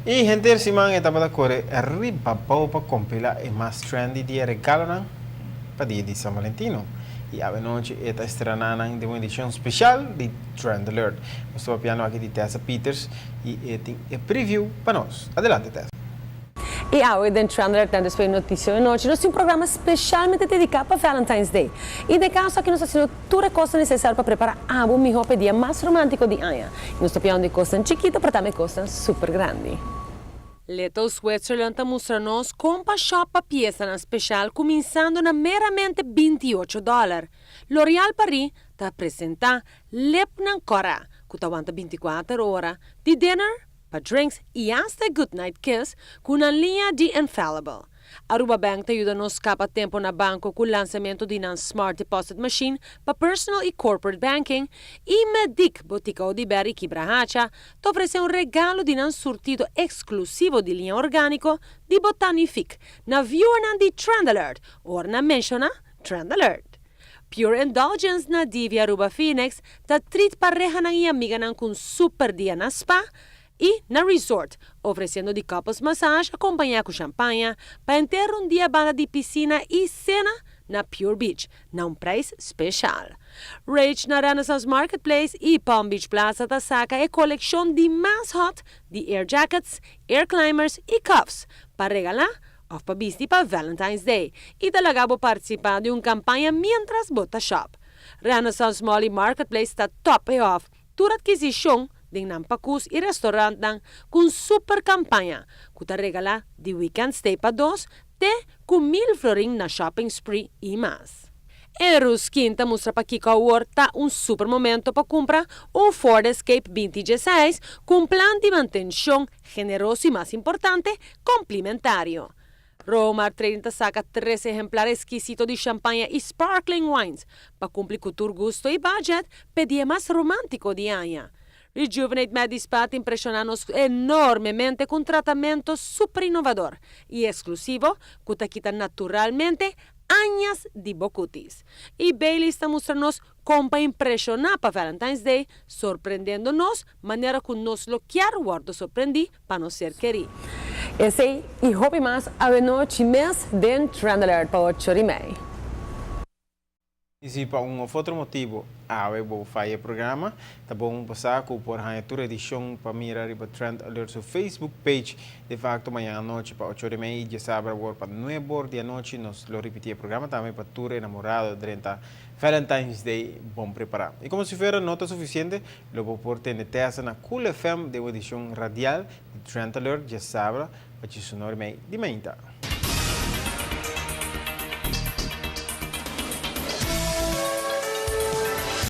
Y henter siman e tabata core riba bou pa compila e mas trendy di e regalonan pa dia di San Valentino. Y awenochi e ta estrena nan den un edicion special di Trend Alert. Nos ta papiando aki di Tessa Peters y e tin e preview pa nos. Adelante, Tessa. Y awe den Trend Alert na despues noticia anochi, nos tin un programa specialmente dedica pa Valentine's Day. Y den caso aki nos ta haciendo tur e cos necesario pa prepara abo miho pa e dia mas romantico di aña. Y nos ta papiando di cos chikito, pero tambe cos super grandi. Little Switzerland ta mustra nos con pa shop pa pieza special cuminsando na meramente 28 dollar. L'Oréal Paris ta presenta Lipnan Cora, cu ta wanta 24 ora, di dinner pa drinks y hasta good night kiss cu un liña di Infallible. Aruba Bank ta yuda nos scapa tempo na banco cu e lansamento di un Smart Deposit Machine pa personal y corporate banking y Medic Botica Oduber y Kibrahacha ta ofrece un regalo di un surtido exclusivo di liña organico di Botanific na viewer di Trend Alert ora nan menciona Trend Alert. Pure Indulgence na Divia Aruba Phoenix ta treat pareha y amiga cu super dia na spa y na resort, ofreciendo di couples massage acompaña cu champaña pa henter un dia banda di piscina y cena na Pure Beach, na un prijs special. Rage na Renaissance Marketplace y Palm Beach Plaza ta saca e coleccion di mas hot di air jackets, air climbers y cuffs pa regala of pa bisti pa Valentine's Day y ta laga bo participa den un campaña mientras bo ta shop. Renaissance Mall y Marketplace ta top e off tur adquisicion di nan pacus y restaurant cu super campaña cu ta regala di weekend stay pa dos te cu 1000 florin na shopping spree y mas. E Ruskin ta mustra pakico awor ta un super momento pa cumpra un Ford Escape 2016 cu un plan di mantencion generoso y, mas importante, complementario. Romar Trading ta saca tres ehemplar exkisito di champaña y sparkling wines pa cumpli cu bo gusto y budget pa e dia mas romantico di aña. Rejuvenate Medispa ta impresiona nos enormemente cu un tratamento super inovador y exclusivo cu ta kita naturalmente aña di bo cutis. Y Bailey ta mustra nos con pa impresiona pa Valentine's Day, sorprendiendo nos manera cu nos lo kier wordo sorprendi pa nos ser keri. Esey y hopi mas awenochi mes den Trend Alert pa 8:30. Y si pa un of otro motibo awe bo faya e programa, ta bon pasa cu por haya tur edicion pa mira riba Trend Alert su Facebook page. De facto, mañan anochi pa 8:30, diasabra pa 9 di anochi, nos lo ripiti e programa tambe pa tur enamorado durante Valentine's Day bon prepara. Y como si fuera no ta suficiente, lo por tende Tessa na Cool FM den edicion radial di Trend Alert diasabra pa 9:30 di mainta.